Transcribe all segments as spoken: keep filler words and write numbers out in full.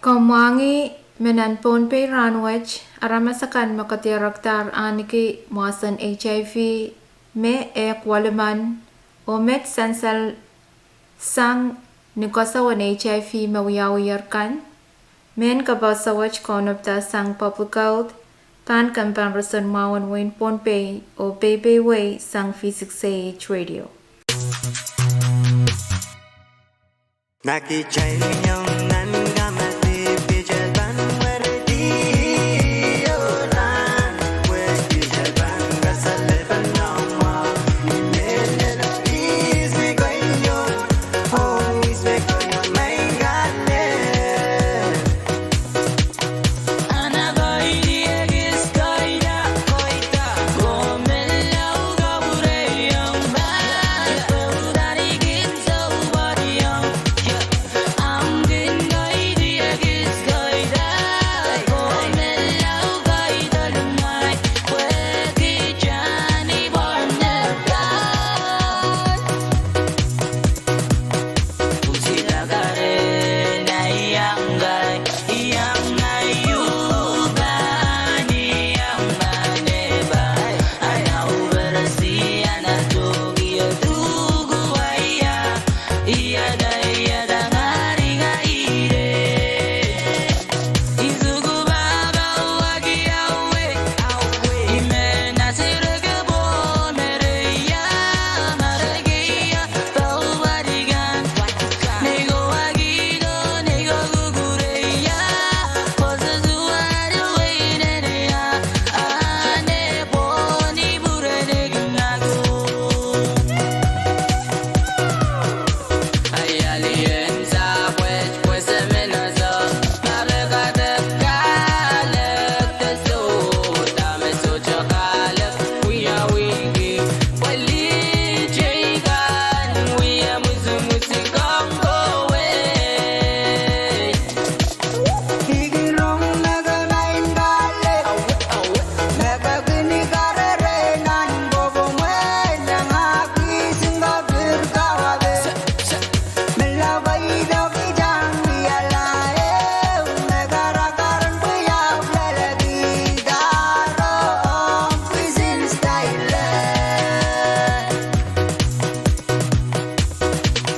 Komw mwahngih me nan Pohnpei rahnwet, aramas akan me kediarekdahr ahniki mwahsen HIV me ehk welimen, oh met sansal sang ni koasoi en HIV me wiawiher kan, mehn kapehse wet kaunopada sang Public Health, pahn kemehla roson mwahu en wehin Pohnpei oh peipeiwei sang V six A H Radio.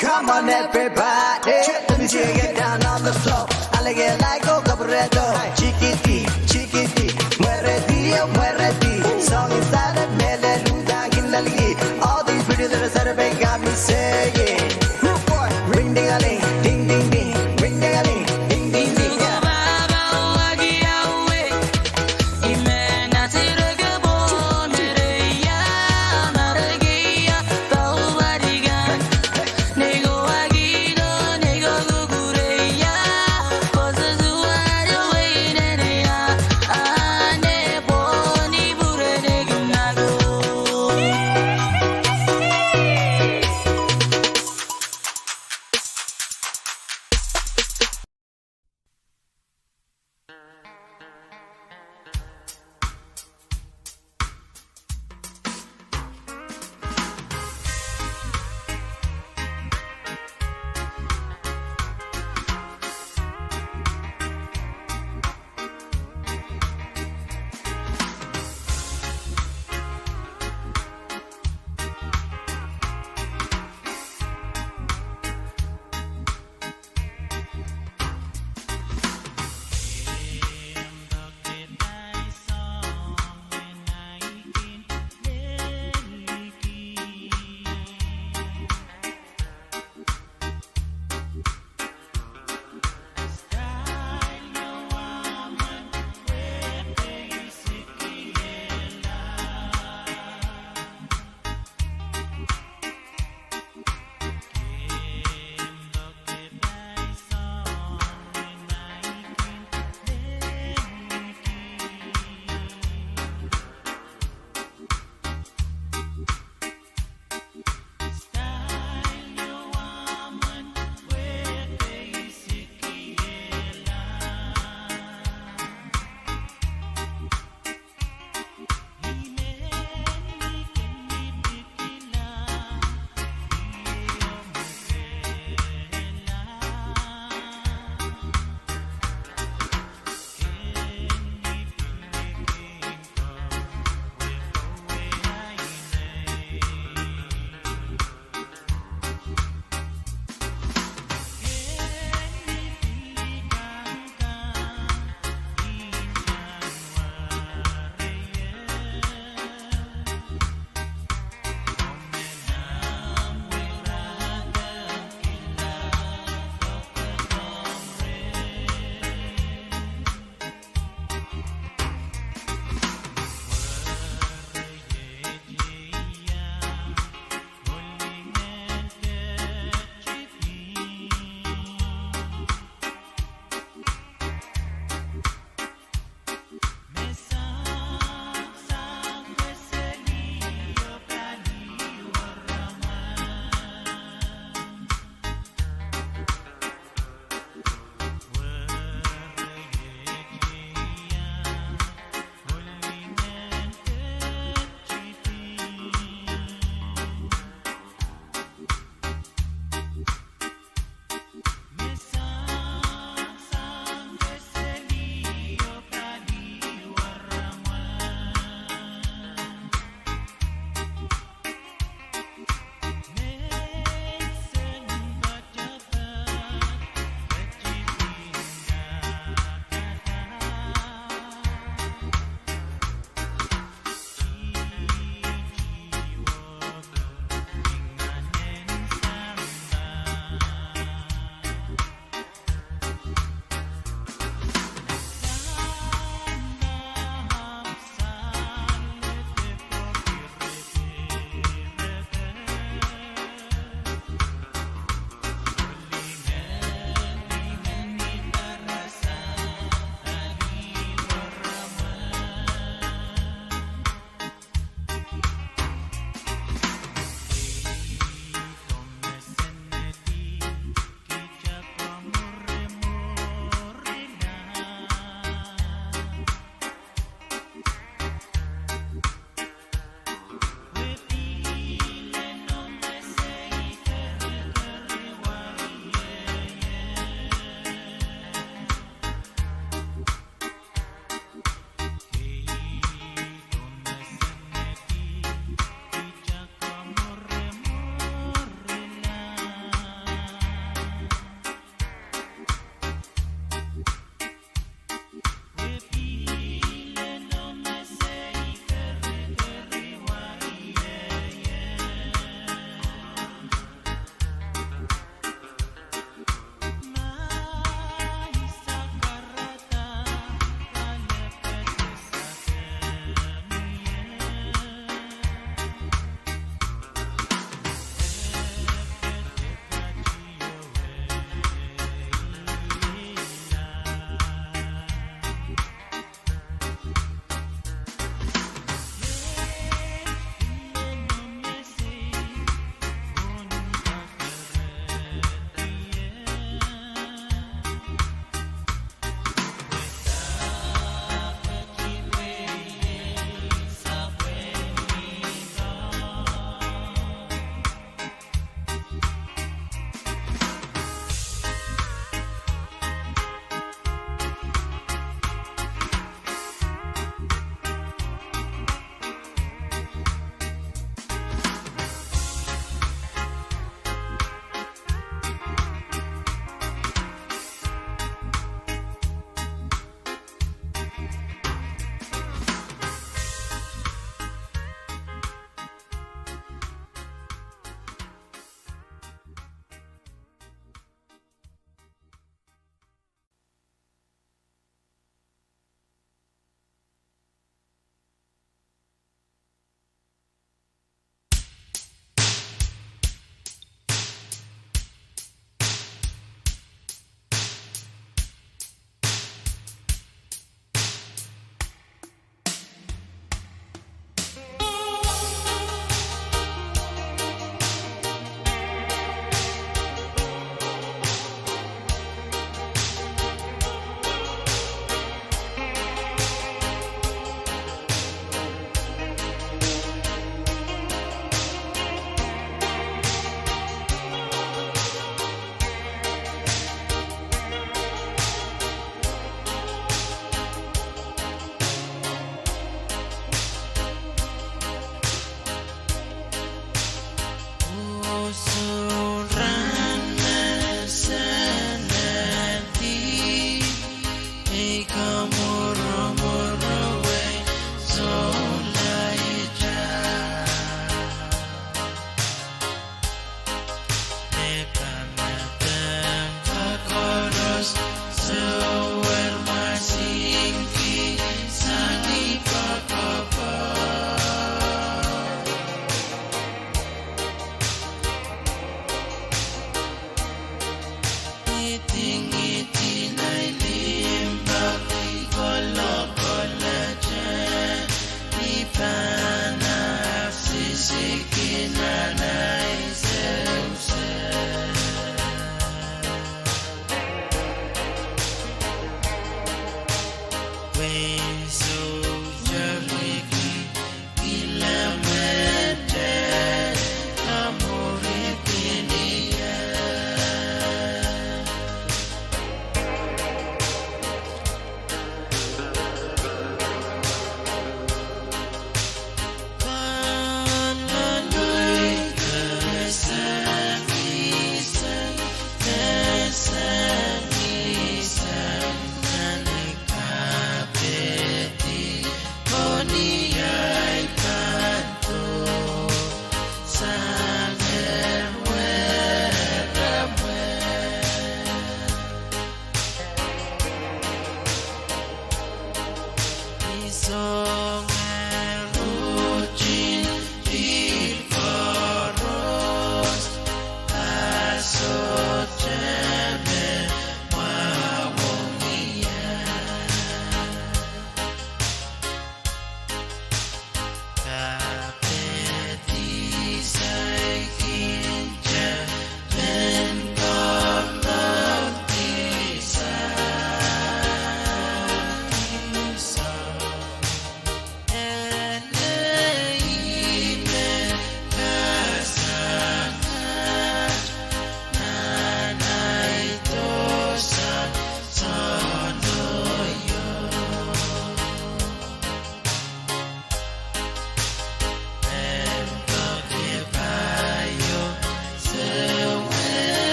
Come on, everybody. Let me see you get down on the floor. Alege laiko kapiredo. Chikiti, chikiti. Mweredi, mweredi. Song is silent, mele luda kin laliki. All these pretty little Saturday got me saying. Rude boy. Ring ding a ling, ding ding ding. Ring ding a ling, ding ding ding.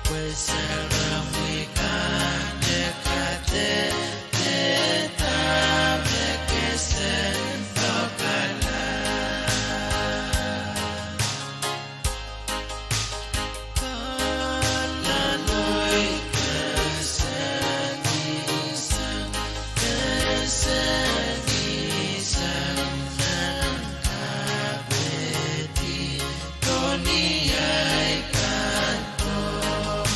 Pwe sarawi kan de kadehdehda me kesen lokala. Kalahn wehi kesehdi sang, kesehdi sang nan kapehdi tohn iai kadoh.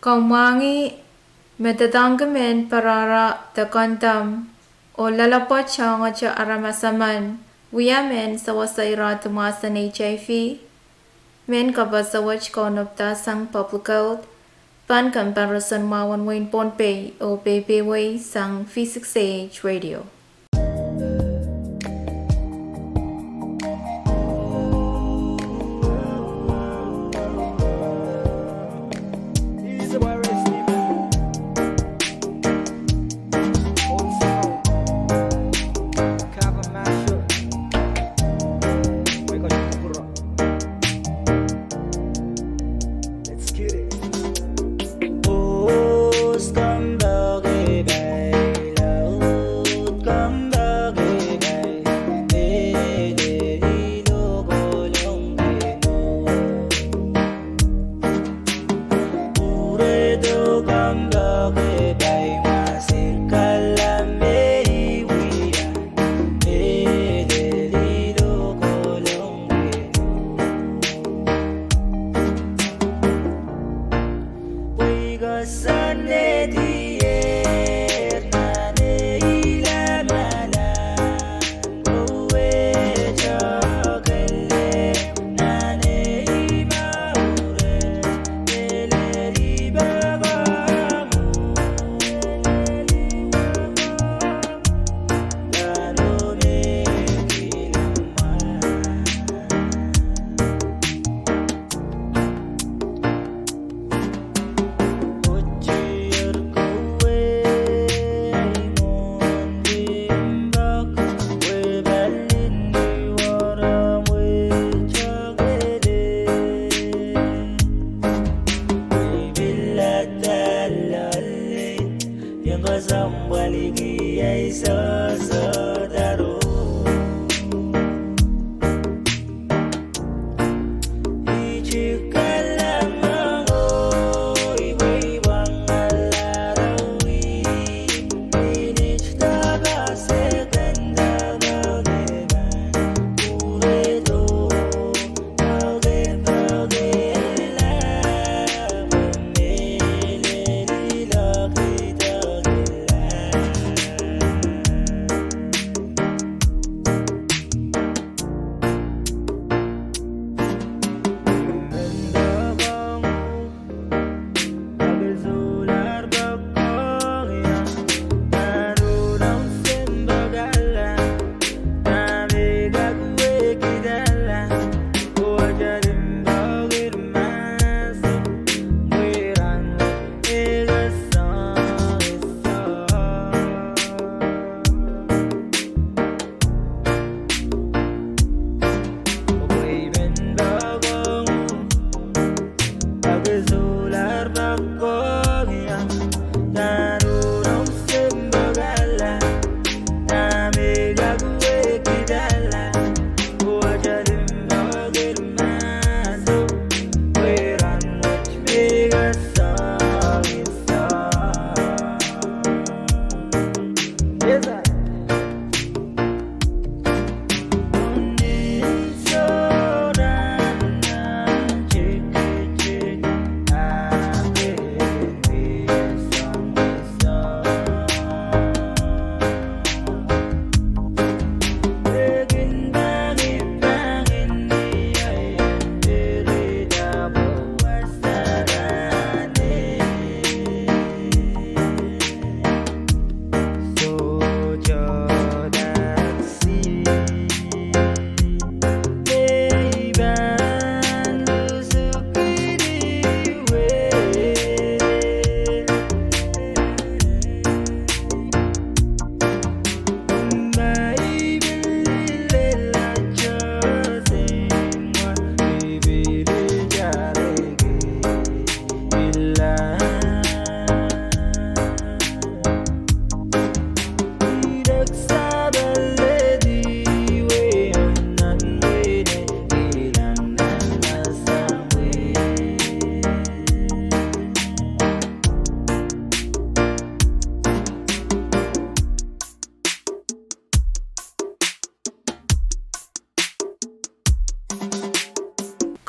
Kamwangih me doadoahngki mehn parahra de kondom oh loalopwoat soangohte aramas emen wia mehn sewese irehdi mwahsen H I V. Mehn kapehse wet kaunopda sang Public Health, pahn kompoaroson mwahu en wehin Pohnpei oh peipeiewi sang V six A H Radio.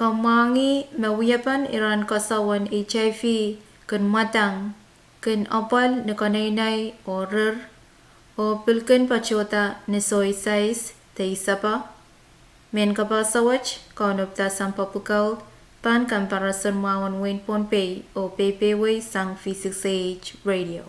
Kamwangih me wiepen iren koasoan H I V kin mwadang, kin apwal ni keneinei oh rir, oh pil kin patohda ni soisais de isepe. Mehn kapehse wet, Kauno Pdasampa Pwukoa, pahn kamparason mwahu en wehin Pohnpei oh peipehiwei sang V six A H Radio.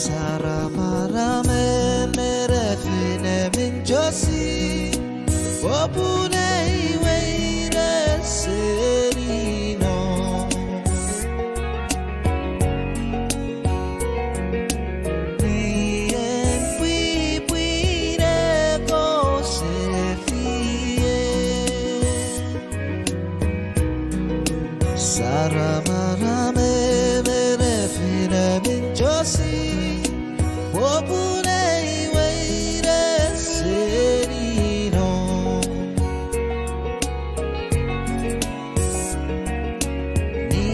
Saramarame me re fihne mintosih, pwopwun ei wehi re seri no. Ni en pwihpwihre koasoakoasoia. Saramarame me re fihne mintosih, pwopwun ei wehi re seri no. Ni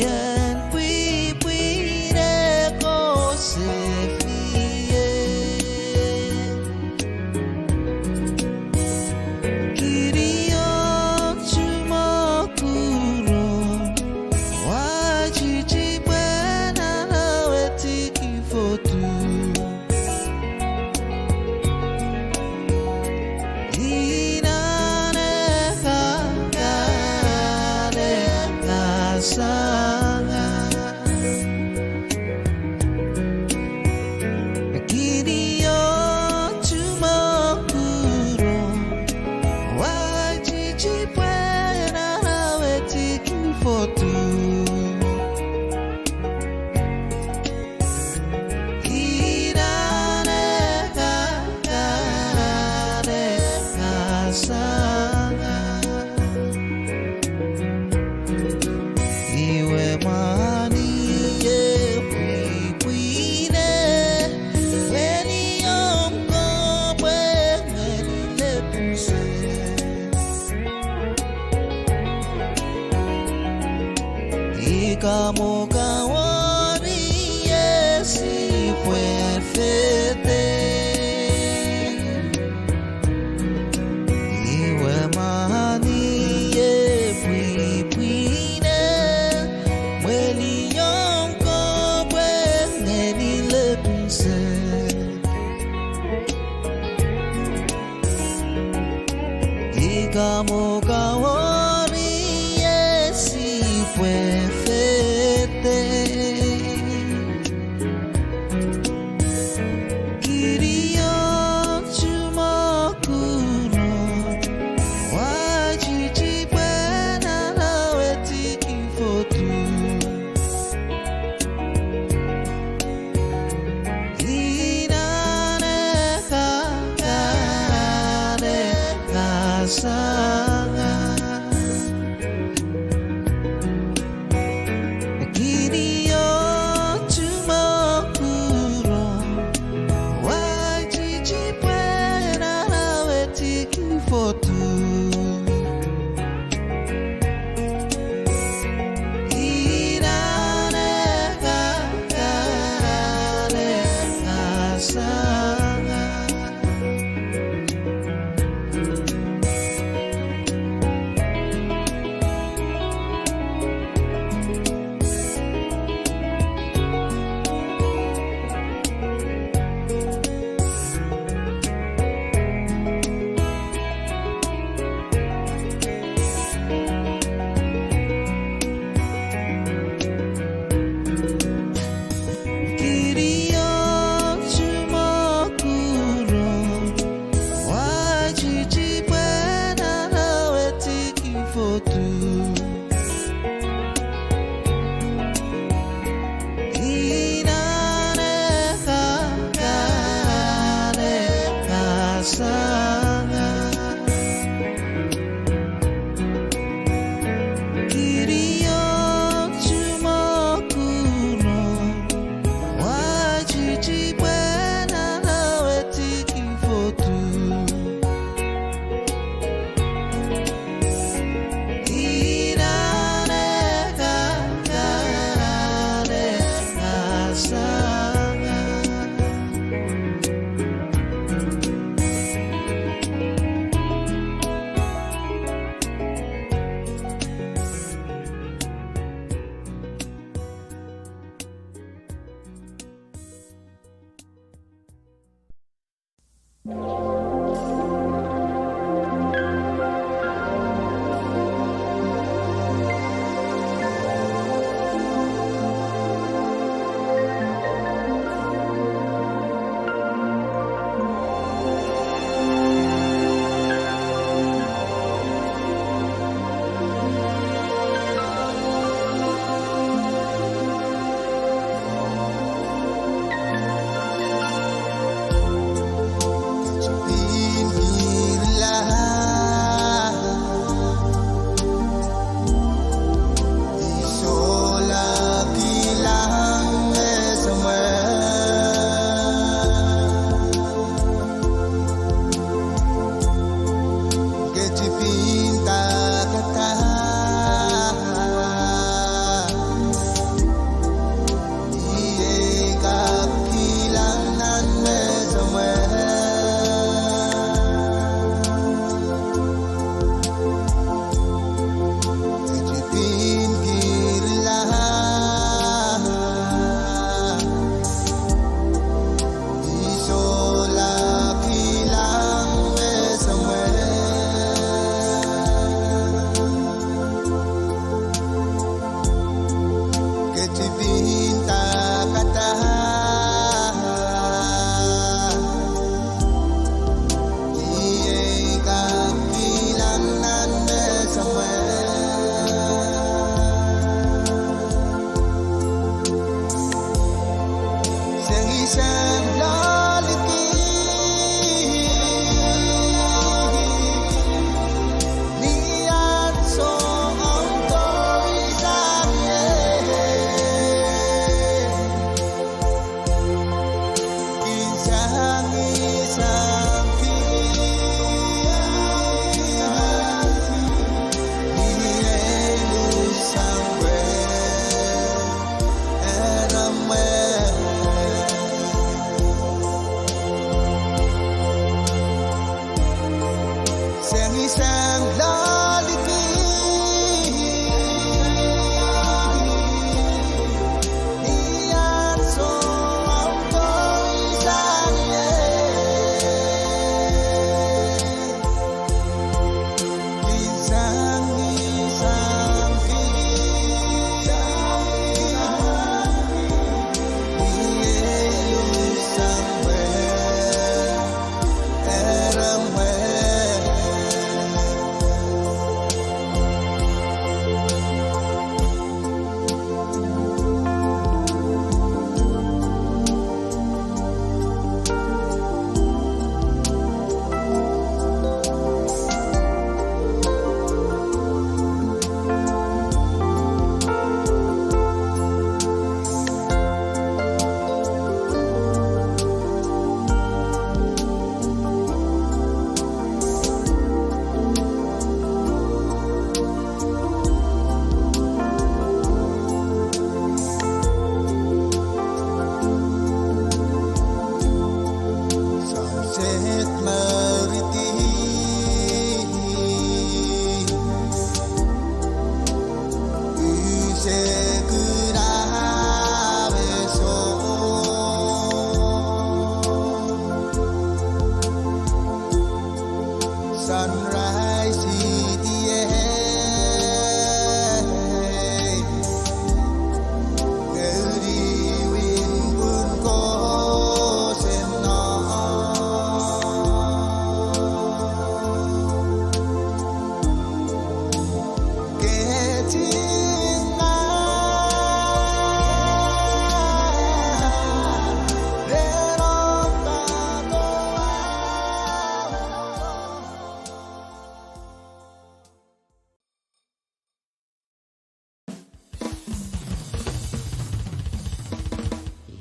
en pwihpwihre koasoakoasoia. Kirion tumwahu pwurehng, wahtihtipwen alaweti kihfohdo.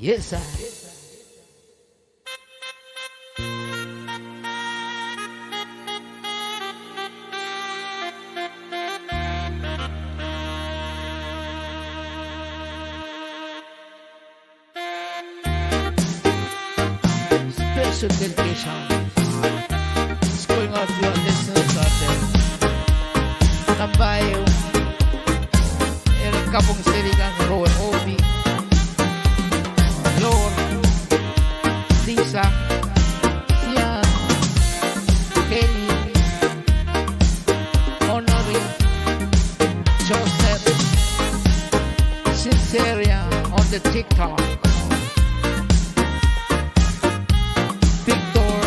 Yes, sir. Special dedication is going out to our listeners out there. Nambaio, eri kapwung seri kan, Rowe, Obi, Lor, Lisa, Sian, TikTok. TikTok.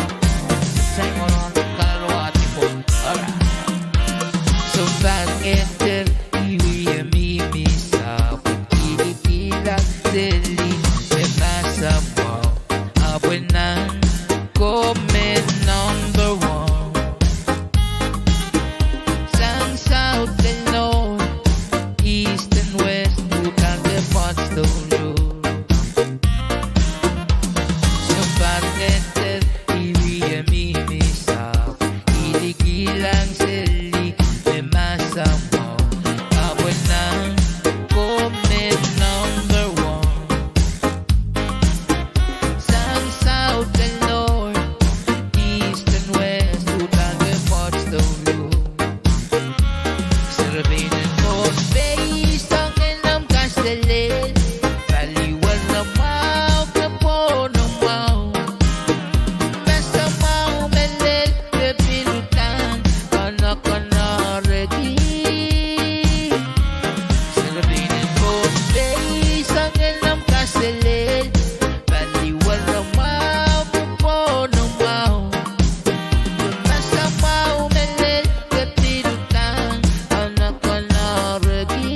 Sang olong kaloa tipong. Alright. Sounpar ngeder, I wie mihmi sapwung, I likilang seli me mahsen mwahu. Ahpw nan komen number one. Sang south and north, east and west, uhdahn ke Pohnpei. Sounpar ngeder, I wie mihmi sapwung, I likilang seli me mahsen mwahu. Ahpw nan komen number one. Sang south and north, east and west, uhdahn ke Pohnpei. Serepein en Pohnpei, soangen omw kaselel, paliwar mwahu, kepwohn mwahu, mahsen mwahu, mehlel, kepin uhdahn konokonorki. Serepein en Pohnpei, soangen omw kaselel, paliwar mwahu, kepwohn mwahu, mahsen mwahu, mehlel, kepin uhdahn konokonorki.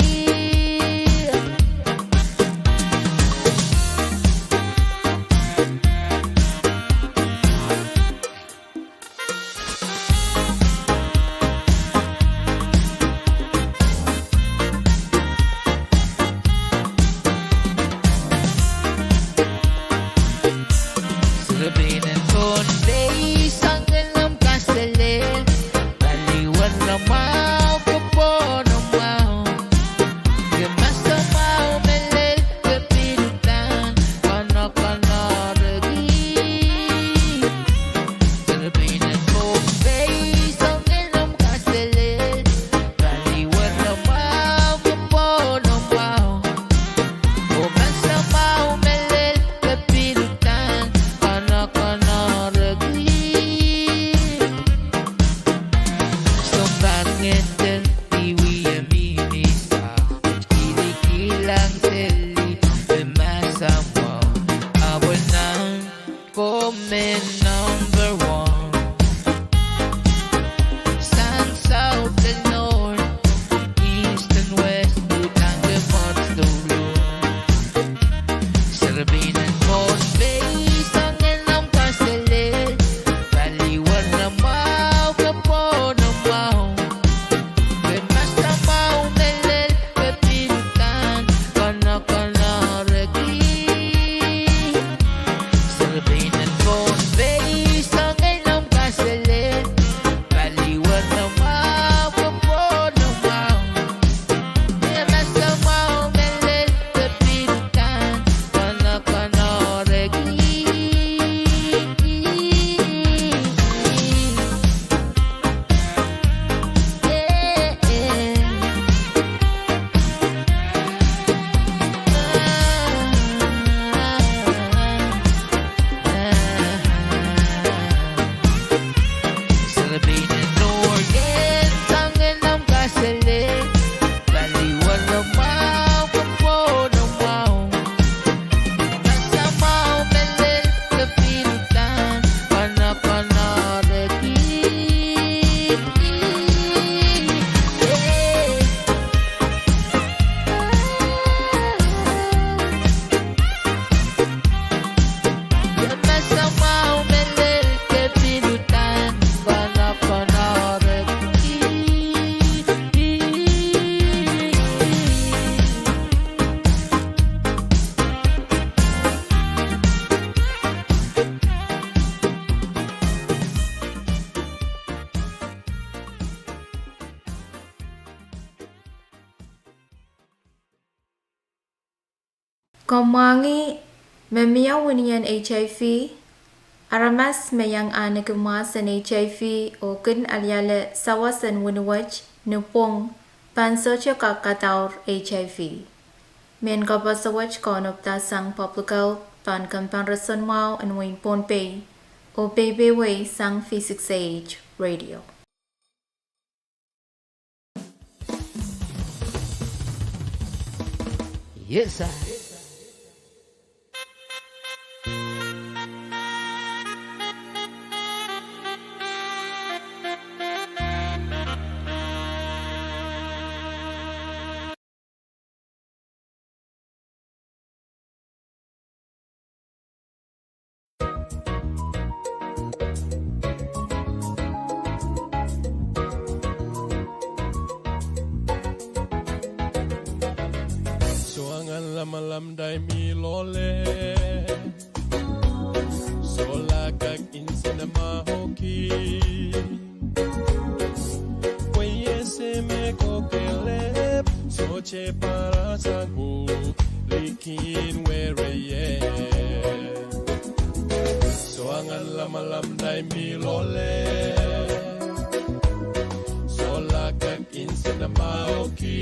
Serepein en Pohnpei, soangen omw kaselel, paliwar mwahu, kepwohn mwahu, mahsen mwahu, mehlel, kepin uhdahn konokonorki. Serepein en Pohnpei, soangen omw kaselel, paliwar mwahu, kepwohn mwahu, oh mahsen mwahu, mehlel, kepin uhdahn konokonorki. Sounpar ngeder, I wie mihmi sapwung, I likilang seli me mahsen mwahu. Ahpw nan komen number one. Sang south and north, east and west, uhdahn ke Pohnpei. Serepein en Pohnpei, soangen omw kaselel, paliwar mwahu, kepwohn mwahu, mahsen mwahu, mehlel, kepin uhdahn konokonorki. Serepein en Pohnpei, soangen omw kaselel, paliwar mwahu, kepwohn mwahu, mahsen mwahu, mehlel, kepin uhdahn konokonorki. Komw mwahngih me mie wini en HIV? Aramas me iang ahneki mwahs en HIV oh kin aliale sawas en wini wet ni pwung pahn sohte kak kadaur HIV. Mehn koapoase wet kaunopda sang Public Health pahn kompoakepahr roson mwahu en wehin Pohnpei oh peipehiong sang V six A H Radio. Yes, sir. Soangen lamalam dahme mi loale, sohla kak nsenamwahuki. Pwe I ese me ko kelehpw sohte pahla sang uhk likin wereier. Soangen lamalam dahme mi loale, sohla kak nsenamwahuki.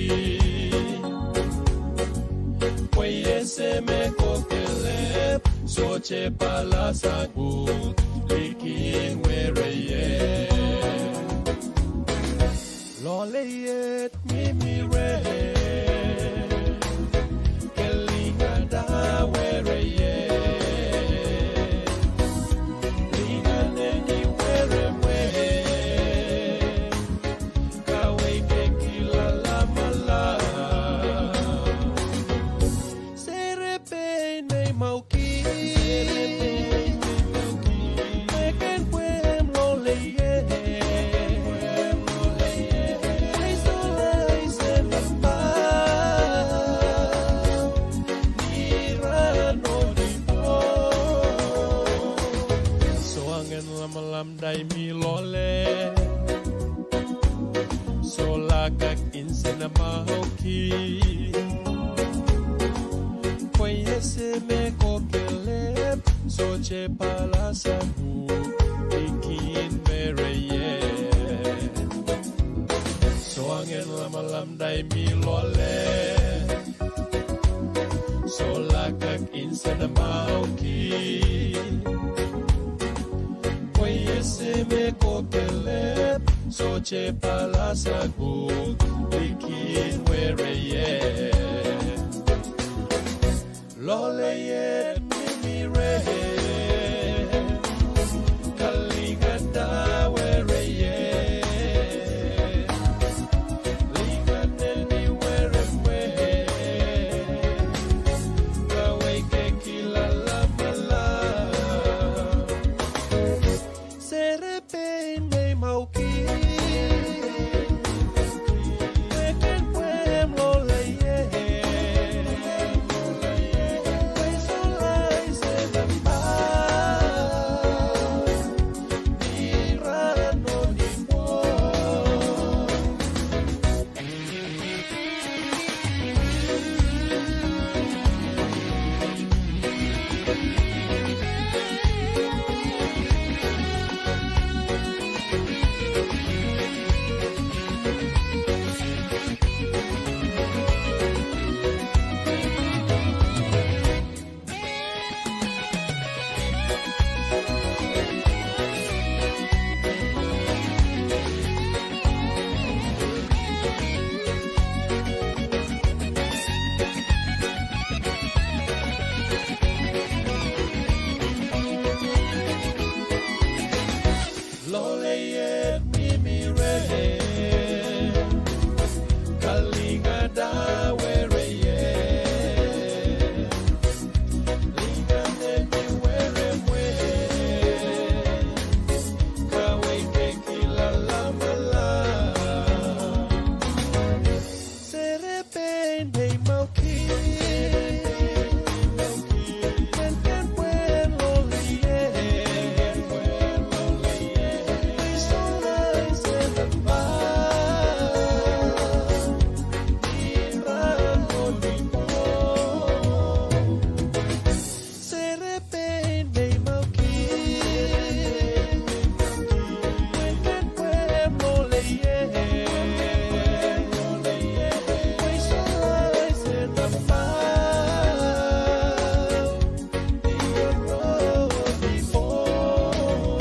Pwe I ese me ko kelehpw sohte pahla sang uhk likin wereier. Loalei et mihmi reh, ke lingada wereier. Lingan eni weremweh, kaweidki lamalam. Serepein me I mwahuki, me kin pwehn loalei et. Ei sohla ei nsenamwahu, ni rahn oh ni pwoh. Soangen lamalam dahme mi loale, sohla kak nsenamwahuki. Pwe I ese me ko kelehpw sohte pahla sang uhk likin wereier. Soangen lamalam dahme mi loale, sohla kak nsenamwahuki. Pwe I ese me ko kelehpw sohte pahla sang uhk likin wereier. Loalei et mihmi reh, ke lingada wereier. Lingan eni weremweh, kaweidki lamalam. Serepein me I mwahuki, me kin pwehn loalei et. Ei sohla ei nsenamwahu, ni rahn oh ni pwoh. Loalei et mihmi reh, ke lingada wereier. Lingan eni weremweh, kaweidki lamalam. Serepein me I mwahuki, me kin pwehn loalei et. Ei sohla ei nsenamwahu, ni rahn oh ni pwoh. Serepein me I mwahuki, me kin pwehn loalei et. Ei sohla ei nsenamwahu, ni rahn oh ni pwoh.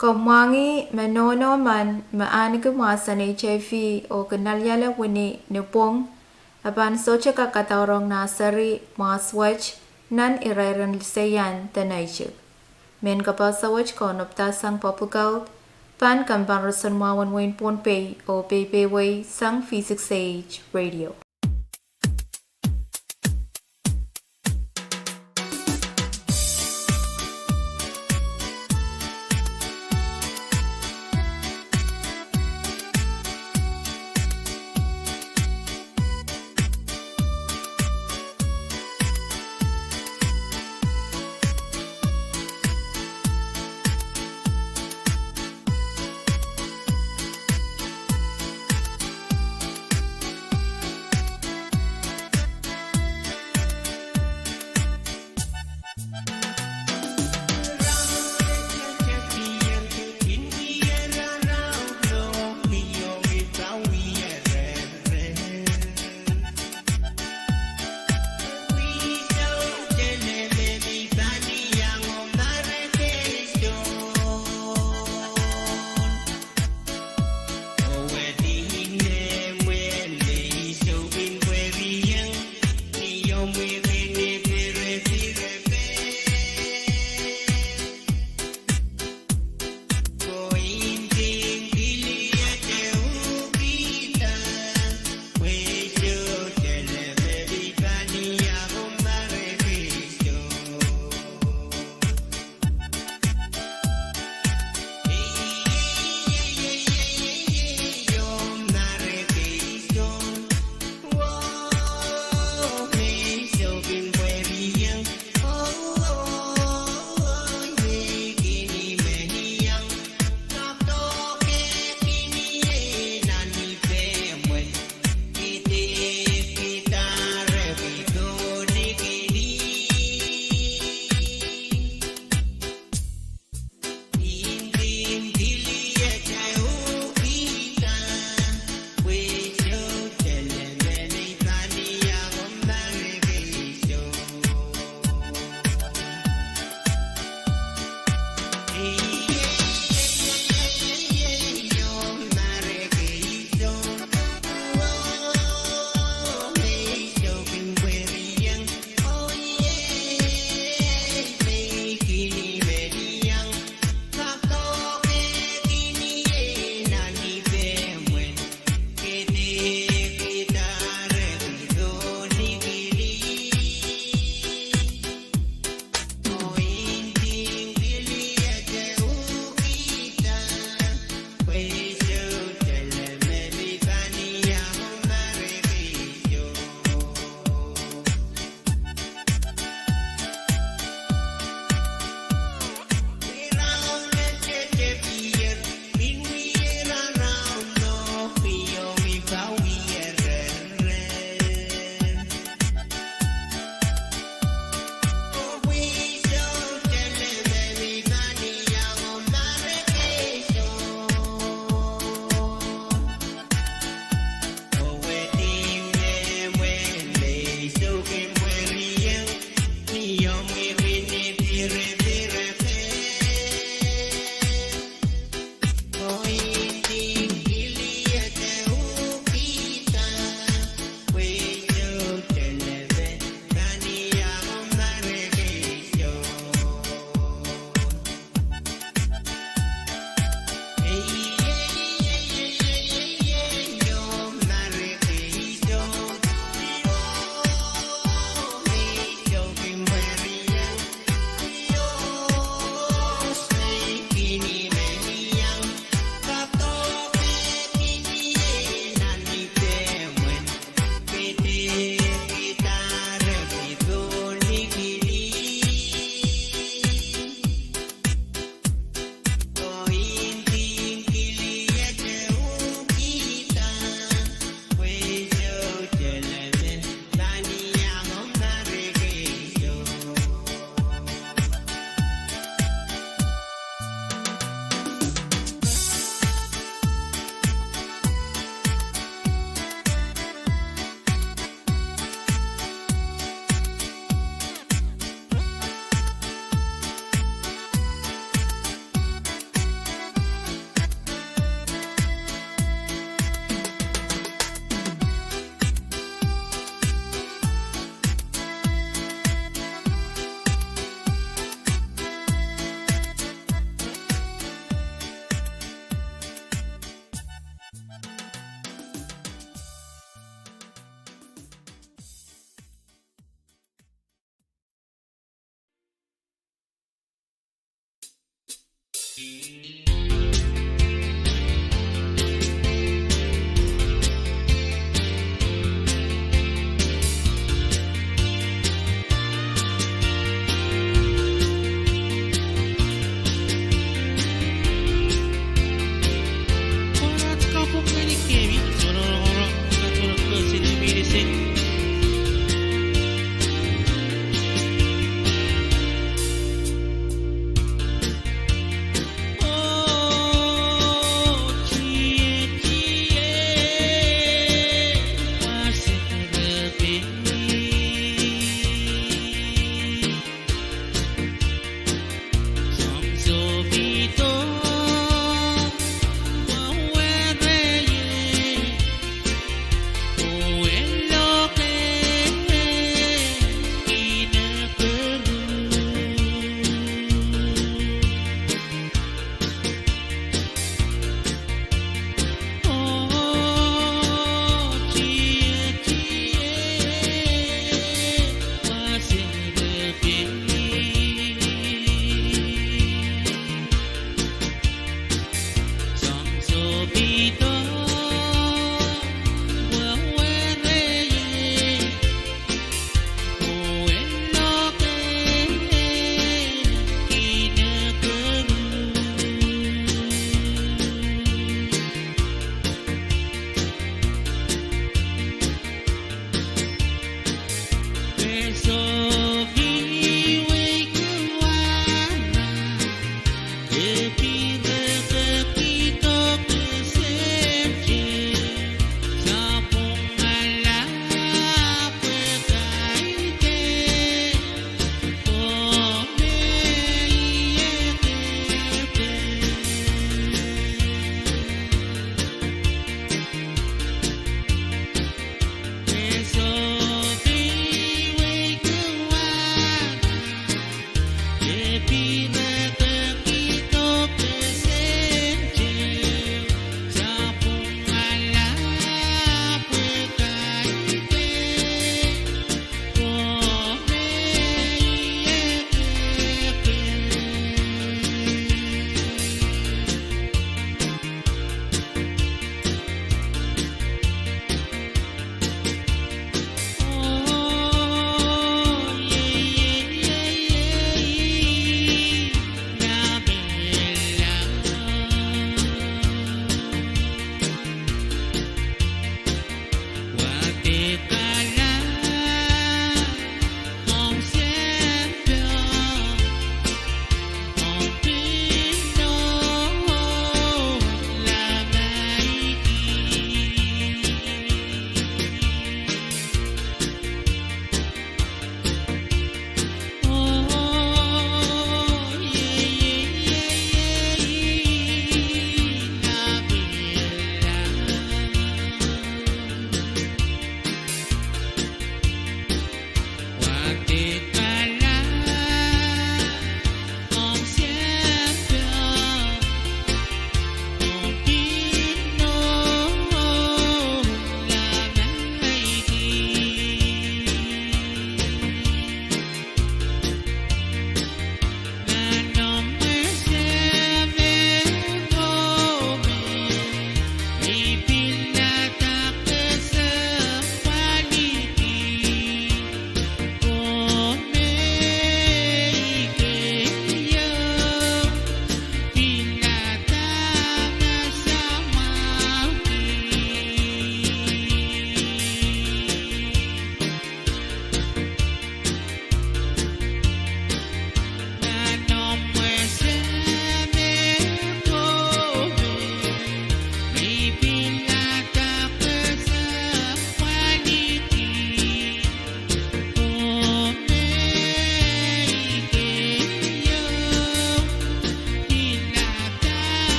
Ke mwahngih me nohno men me ahneki mwahsen HIV oh kin aliala wini ni pwung, e pahn sohte kak kadaurong nah seri mwahs wet nan irairen liseian de neitik. Mehn kapehse wet kaunopdahsang public health, pahn kempen roson mwahu en wehin Pohnpei oh peipehiwei sang V six A H Radio.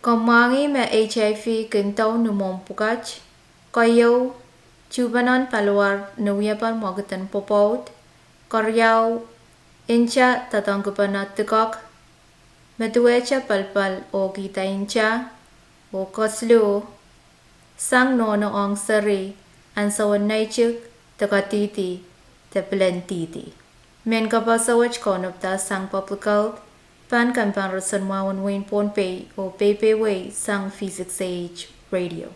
Komw mwahngih me HIV kin dau ni mwohmw pwukat? Keieu, tuhpeno paliwar ni wiepen mwekid en pwopwoud. Keriau, nta doadoahngkipene dikek, me duwehte pelpel oh kihda nta. Oh kesiluh, sang nohno ong seri ansou en neitik, de kadihdi, de pilen dihdi. Mehn kapehse wet kaunopda sang Public Health, pahn kempoakepahi roson mwahu en wehin Pohnpei oh peipeiewe sang V six A H Radio.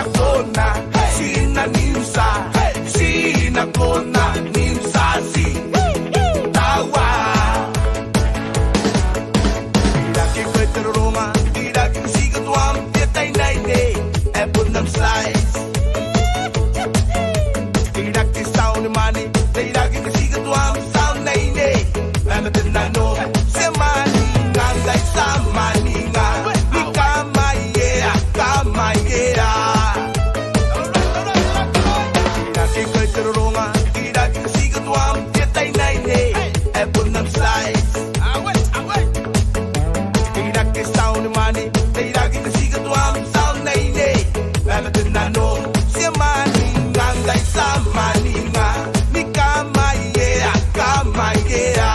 Kona, sina nimsa, sina kona nimsa si. Tawa. Iraki kweteroma, iraki sika tuam, pia tainaine, e pun nam size. Iraki sauni mani, iraki sika tuam, sauni naine. Mehmet nano, semani, ngangai samani, nga, ni kamaia, kamaia. Iraki kweteroma, iraki sika tuam, pia tainaine, e pun nam size. Iraki sauni mani, iraki sika tuam, sauni naine. Mehmet nano, semani, ngangai samani, nga, ni kamaia, kamaia.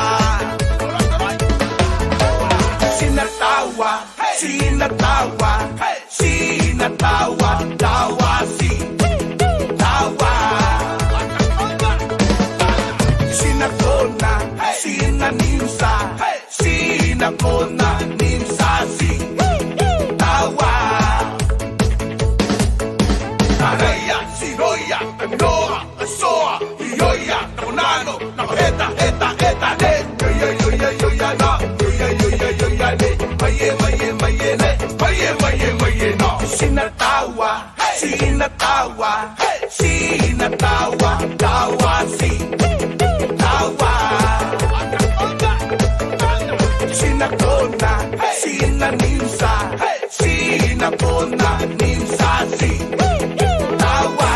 Sina tawa, sina tawa, sina tawa, tawa si. Tawa. Sina kona, sina nimsa, sina kona nimsa si. Tawa. Araia, siroia, noa, soa, ioia, nakonano, nako heta, heta, heta, ne. Ioia, ioia, ioia, na. Ioia, ioia, ioia, ne. Maie, maie, maie, ne. Maie, maie, maie, na. Sina tawa, sina tawa, sina tawa, tawa si. Tawa. Sina kona, sina nimsa, sina kona nimsa si. Tawa.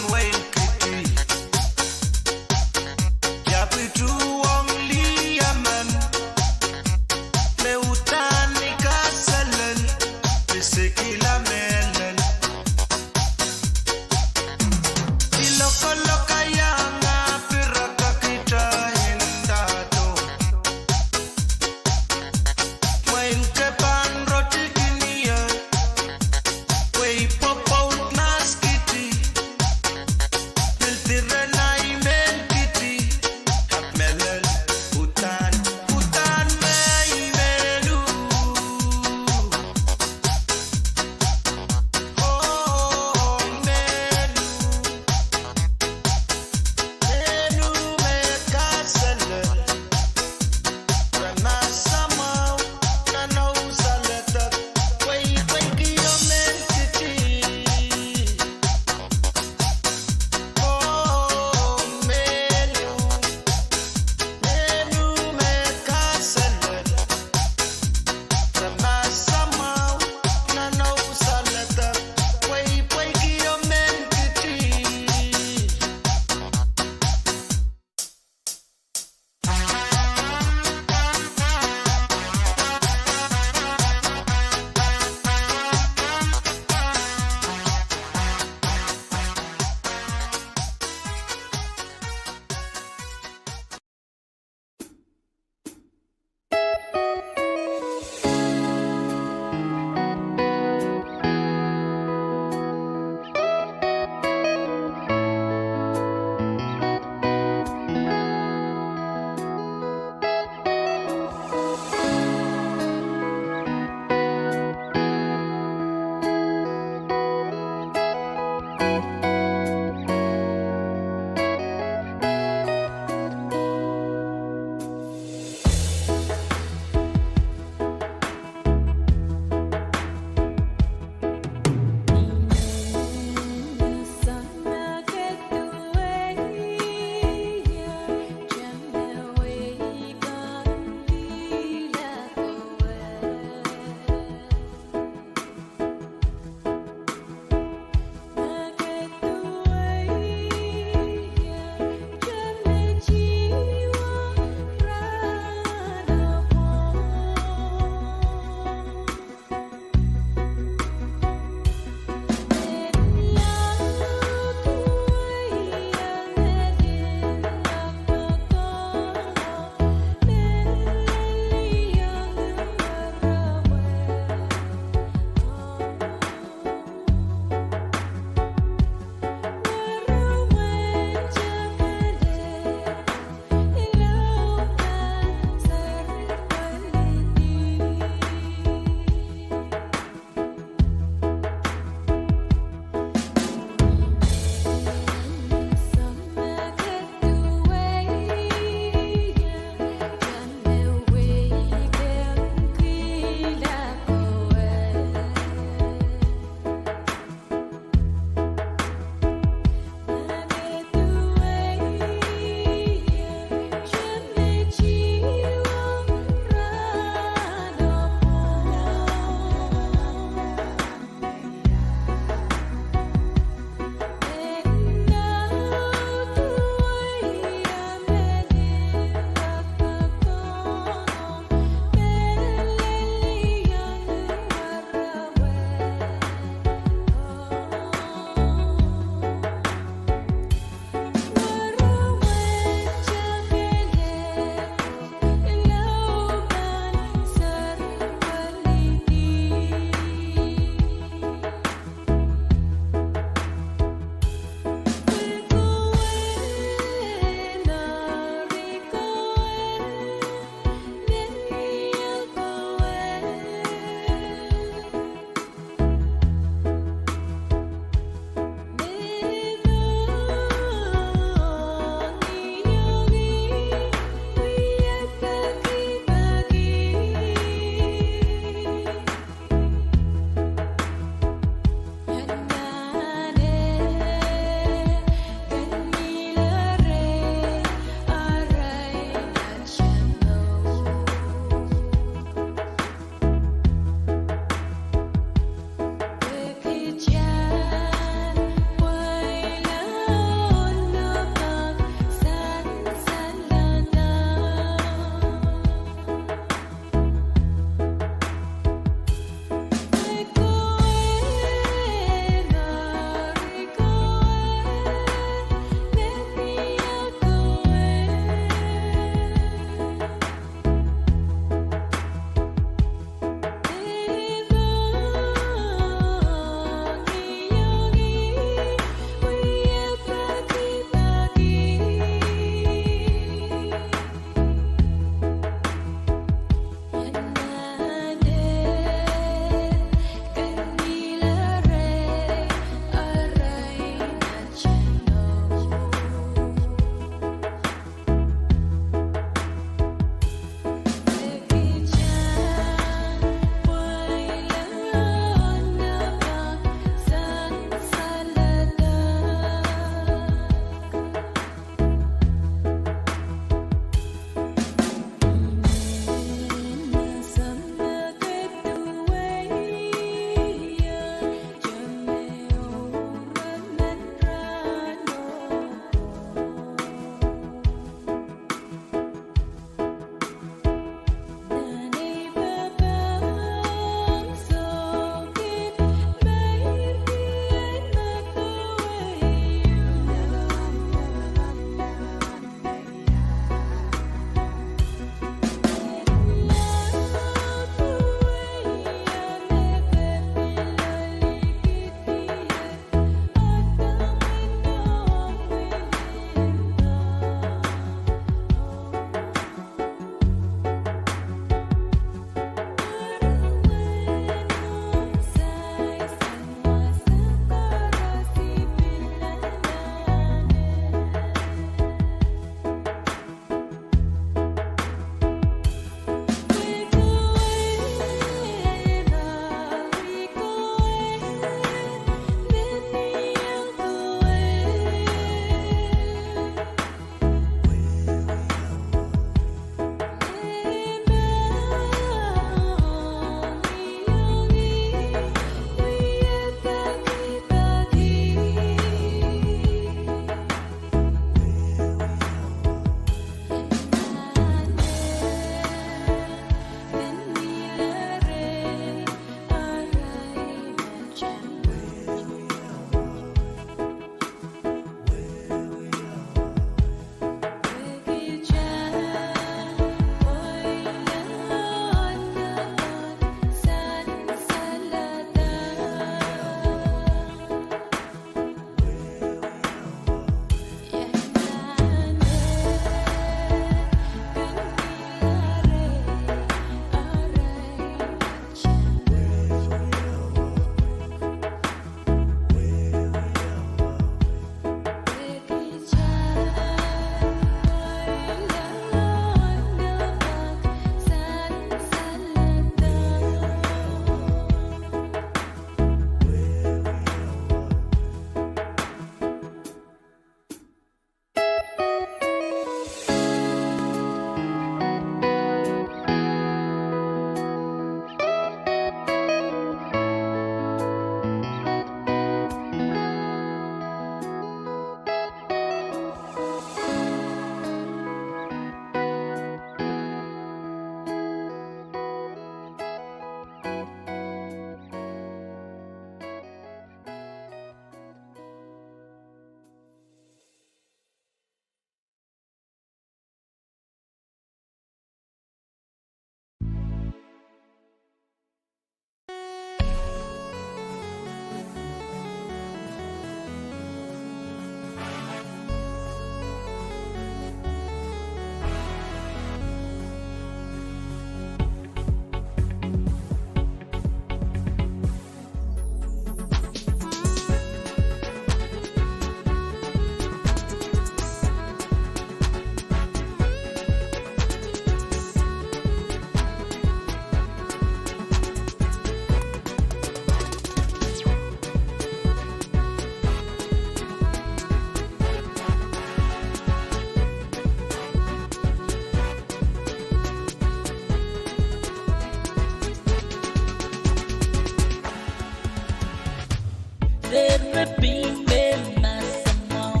Serepin me masamwahu,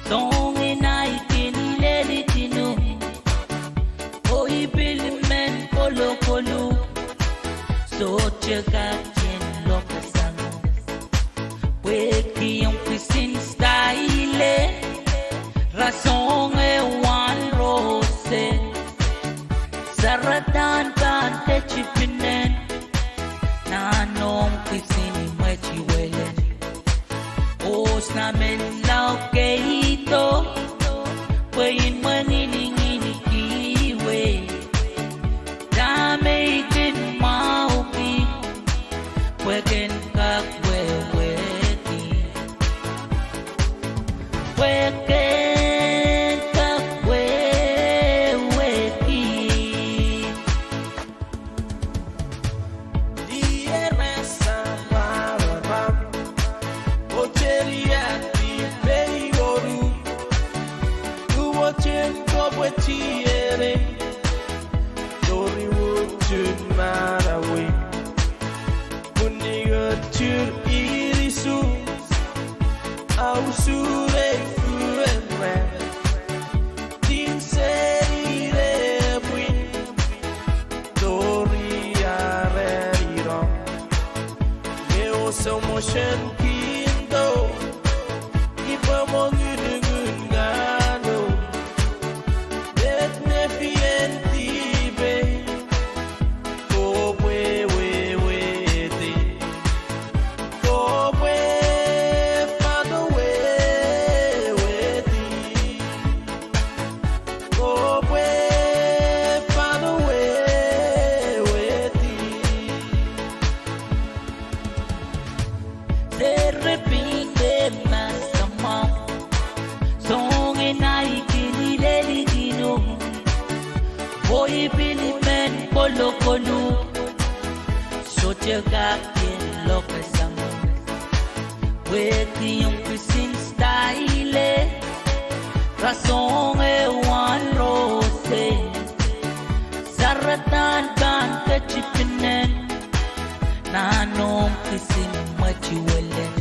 soangen ahi kin lel idinong, oh I pil men kolokol, sohte kak kin lokasang. Pwehki ong kisin style, rasehng ehu ahn rose. Saradahn pahn ketipinen, nan ong kisin imwet iwelen. Oh sang men lao keido, pwe I mwengilingilki wei. Dahme I kin mwahuki, pwe ken kak wehwehki. Pwe ken kak wehwehki. Dier sang mararam, oh teri ahdi pei oru, duwehte kopwe tierei, tori wutun marawi. Pwunni etir irisu, au surei uwen ran, tin seri re pwin, tori areri rong. Ngehi oh Samwosehn Kindo, I pwehmwong ngunungun ngahno, met me pil en dihpei, kopwe wehwehdi, kopwe pahn wehwehdi, kopwe pahn wehwehdi. Serepin me masamwahu, soangen ahi kin lel idinong, oh I pil men kolokol, sohte kak kin lokasang. Pwehki ong kisin style, rasehng ehu ahn rose. Saradahn pahn ketipinen, nan ong kisin imwet iwelen.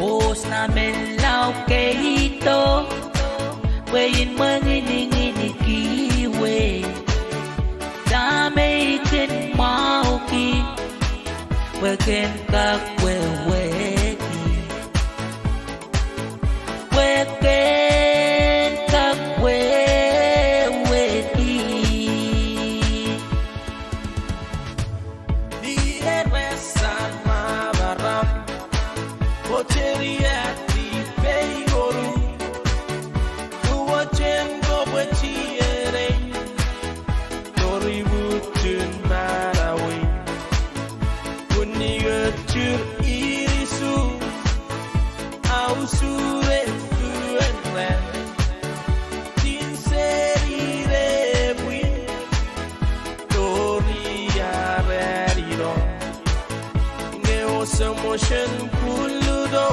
Oh sang men lao keido, pwe I mwengilingilki wei. Dahme I kin mwahuki, pwe ken kak wehwehki. Pwe ken kak wehwehki. Dier sang mararam, oh teri ahdi pei oru, duwehte kopwe tierei, tori wutun marawi. Pwunni etir irisu, au surei uwen ran, tin seri re pwin, tori areri rong. Ngehi oh Samwosehn Kindo,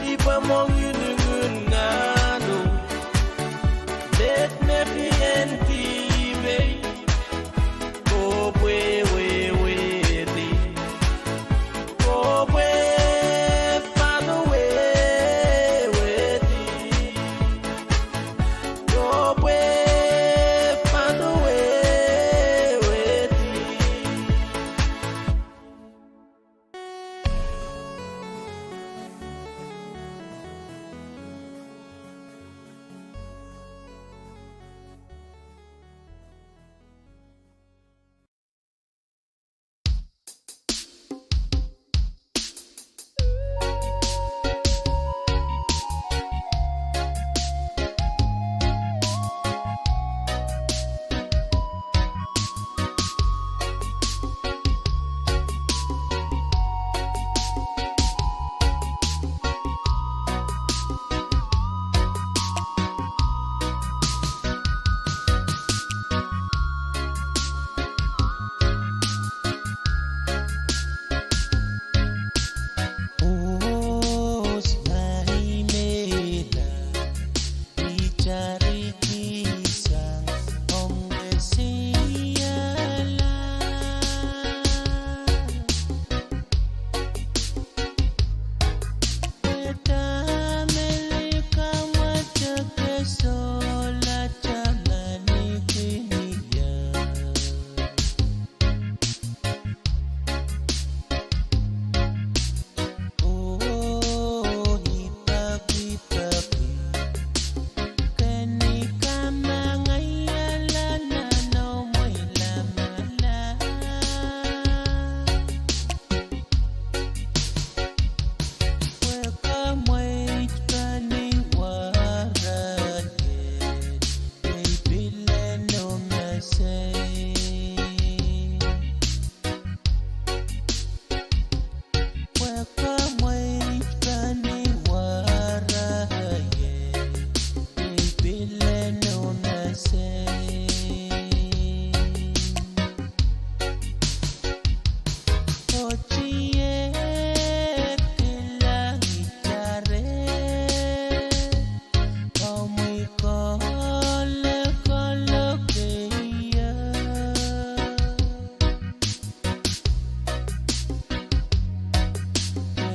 I pwehmwong ngunungun ngahno, met me pil en dihpei, kopwe wehwehdi, kopwe pahn wehwehdi, kopwe pahn wehwehdi.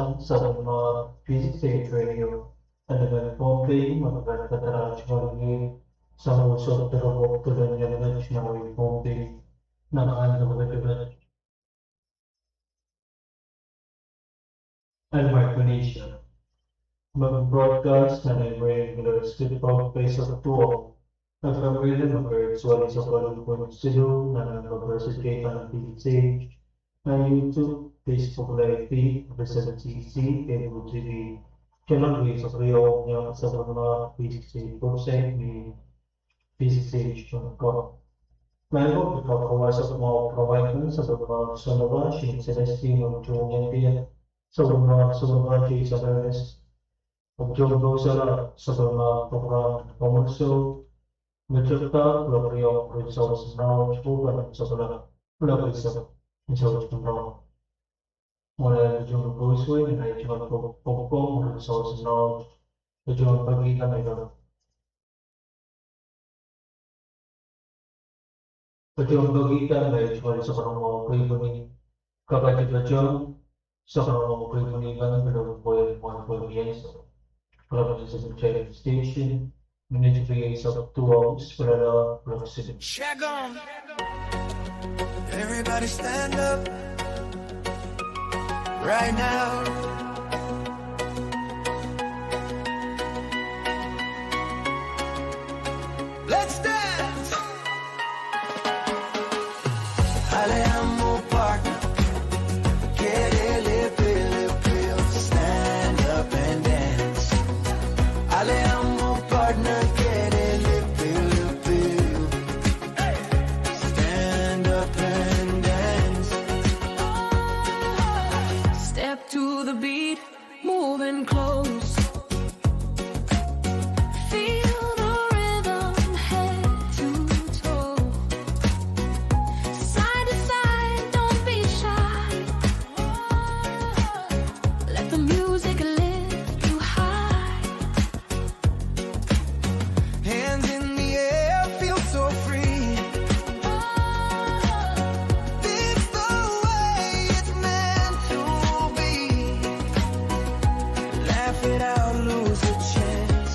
sang sapwellimomwi P six H radio, Eleven Pohnpei, me pahn kadalahngan sang unsek tepel pokpweden iangete nan wehi Pohnpei, nan ahn Tokepwetepet en Micronesia. Me broadcast nan Emery University Pohnpei Soktuo. Nan February me grade suwali sokol pwin silu nan University kan P C. Nan YouTube, Facebook Live, Vision C C, Cable T V. Channel website, P C C website ni P C C dot com. Maing ko, pil kapwaiada sapwellimomwi provide sapwellimomwi Sonora, Shin Celestine, Junior Dear, sapwellimomwi, sapwellimomwi Jason Ernest, John Bosala, sapwellimomwi program Komoso, Mitchell Clark, Gloria, Prince House Now, Chuban, sapwellimomwi, Gloria, Prince House Now. Mwohn John Bosway, ni John Bosway, Prince House Now, John Bagina, Mira. Patohwan pekihda me I tuwal soangen mwahu kei pwini, kapatipatohwan soangen mwahu kei pwini kan pil pwe mwahu pwe mienso. Pwelopwel Secretary Station, minit rieisek duwau, spelala, pwelopwel. Everybody stand up right now. Let's dance. Ale ahmw partner, kede lipilipil, stand up and dance. Ale ahmw partner, kede lipilipil, stand up and dance. Step to the beat, moving close. Feel the rhythm, head to toe. Side to side, don't be shy. Let the music lift you high. Hands in the air, feel so free. This the way it's meant to be. Laugh it out, lose a chance.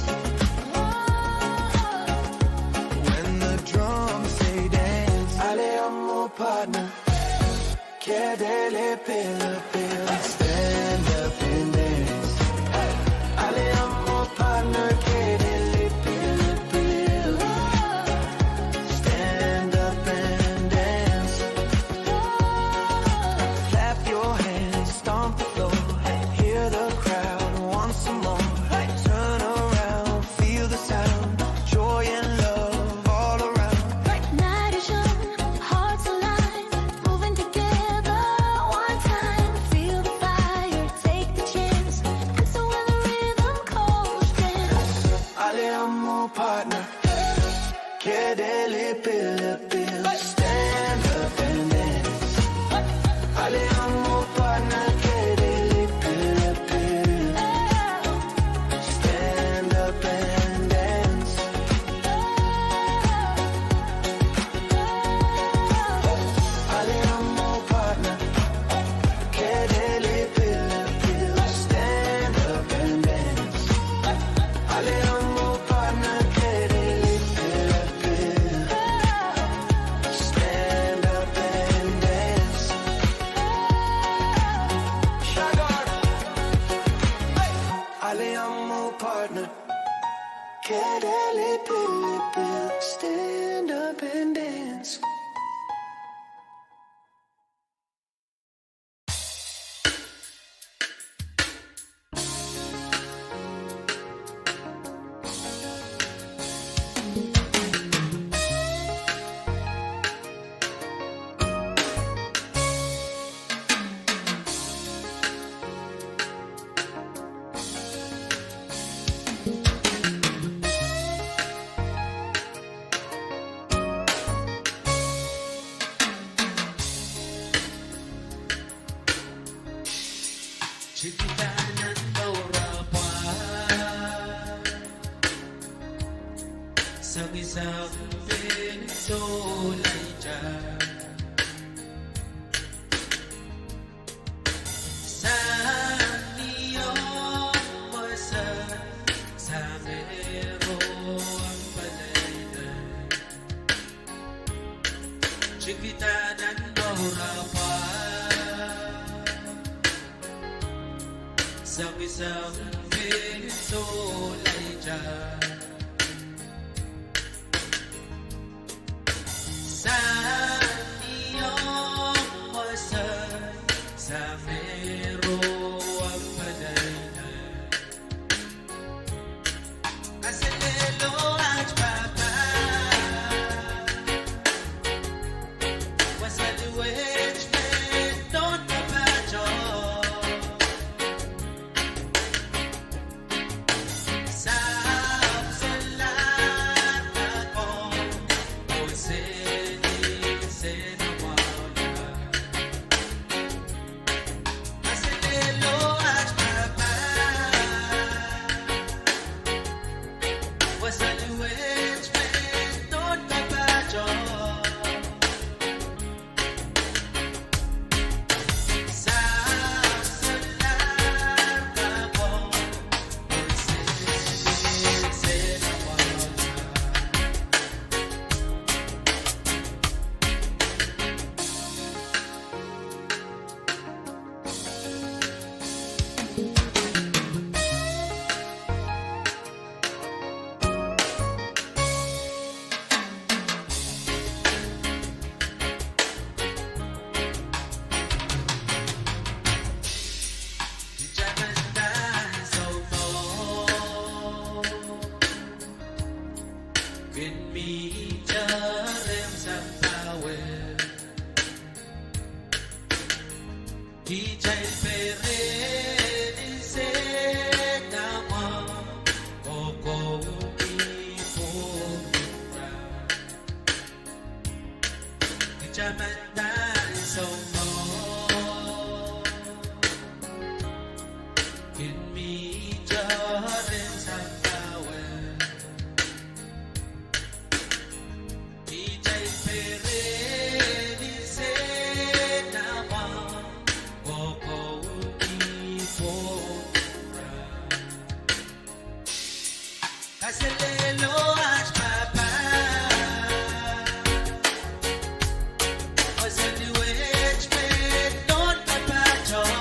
When the drums say dance, ale ahmw partner, kede lipilipil, stand up and dance. Ale ahmw partner, kede lipilipil, stand up and dance. Clap your hands, stomp the floor, hear the crowd, want some more. Turn around, feel the sound, joy and love all around. Nadish, hearts align, moving together one time. Feel the fire, take the chance, dance with the rhythm, cold dance. Ale ahmw partner, kede lipilipil, stand up and dance. Ale ahmw partner, kede lipilipil, stand up and dance. Ale ahmw partner, kede lipilipil, stand up and dance. Ale ahmw partner, kede lipilipil, stand up and dance. Shaggy. Ale ahmw partner, kede lipilipil, stand up and dance. Chikitanen dohrapwa, sangisang pil solahr ita. Sang ni oh wasa, sang ero ang palainai. Chikitanen dohrapwa, sangisang pil solahr ita. Sang ni oh wasa, sang ero ang palainai. Kaselelo aht Pahpa. Kitail perehdi Sehdan mwahu oh koulki pwuhk en ira. Kitail mendahte soumwahu kin mi tohrohr en sampah wet. Kitail perehdi Sehdan mwahu oh koulki pwuhk en ira. Kaselehlie aht Pahpa, oh seli wet me nohn kapahtou.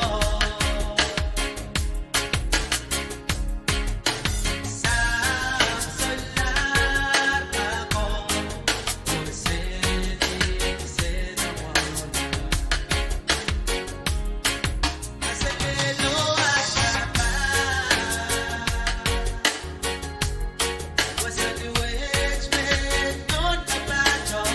Sahpw solahr pahko, oh seli Sehdan mwahu. Kaselehlie aht Pahpa, oh seli wet me nohn kapahtou.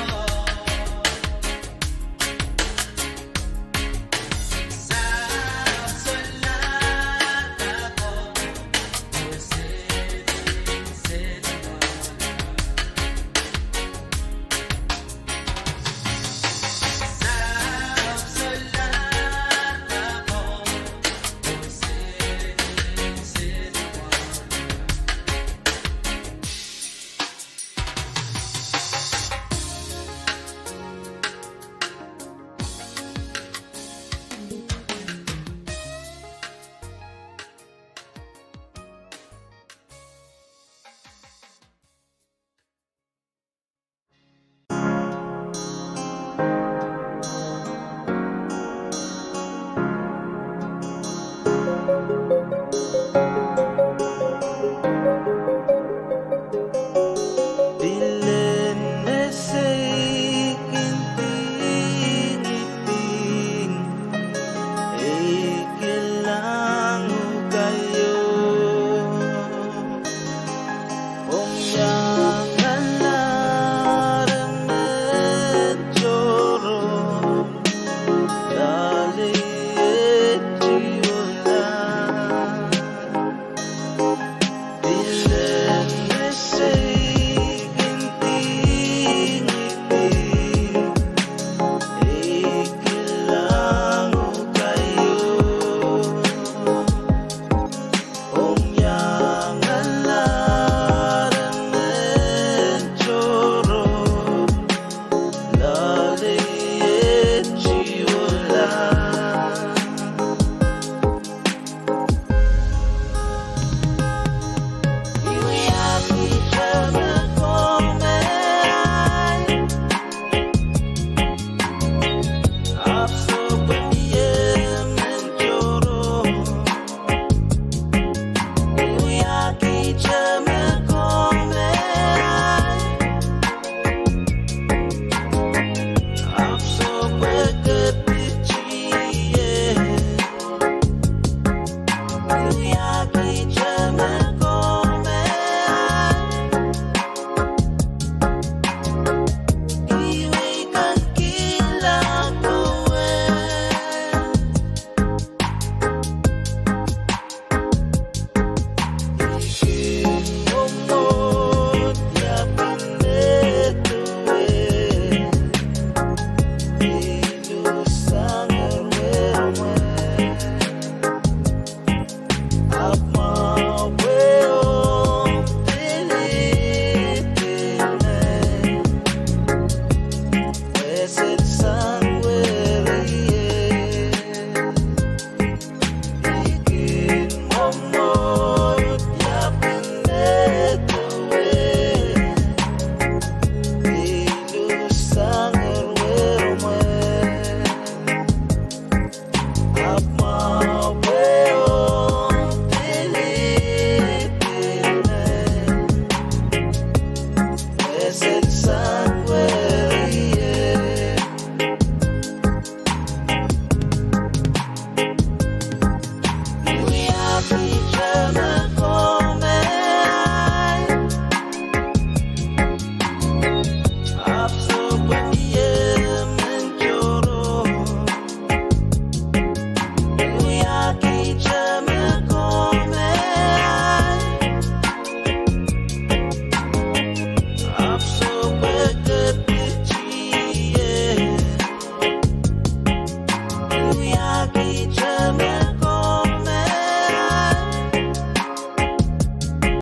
Pilen me sei kin dingiding, ei kilang uhk aio. Ong iang alar en tohrohr, loalei e tiula. Pilen me sei kin dingiding, ei kilang uhk aio. Ong iang alar en tohrohr, loalei e tiula.